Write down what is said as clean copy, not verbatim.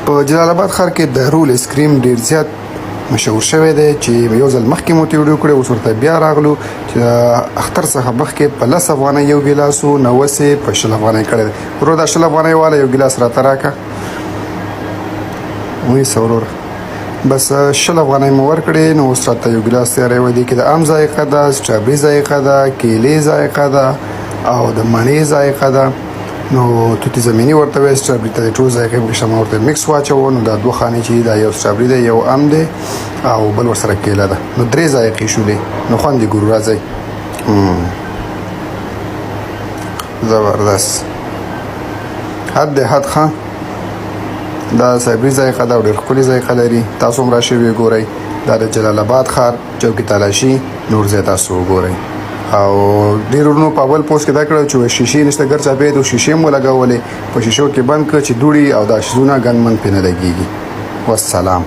په جلال اباد ښار کې د رول ایسکریم ډیر زیات مشهور شوی دی چې یو ځل مخکې مو ته ویډیو کړې، اوس ورته بیا راغلو چې د اختر څخه مخکې په 10 افغانۍ یو ګیلاس و، نو اوس یې په 20 افغانۍ کړی دی. ورور، دا 20 افغانۍ والا یو ګیلاس راته راکړه. ونیسه وروره. بس 20 افغانۍ مو ورکړې، نو اوس راته یو ګیلاس تیاروي. دې کې د ام ذایقه ده، سټرابري ذایقه ده، کیلې ذایقه ده او د مڼې ذایقه ده. نو توتي زمینی ورته وایي سټرابري ته. ټول ذایقې پکې شته. ما ورته مکس واچوو. نو دا دوه خانې چې دا یو سټرابري دی، یو ام دی او بل ورسره کیله ده، نو درې ذایقې شولې. نو خوند یې ګورو، راځئ. زبردست، حد د حد ښه. دا سایبري ذایقه ده او ډېر ښکلې ذایقه لري. تاسو هم راشئ، ویې ګورئ. دا د جلال اباد ښار چوکي تالاشي، نور ځای تاسو وګورئ. او ډېر ورونو په اول پوسټ کې دا کړو چې شیشې نشته، ګر چاپې د شیشې مو لګولې، په شیشو کې بند کړ چې دوړي او دا شیزونه ګند من پې نه لګېږي. والسلام.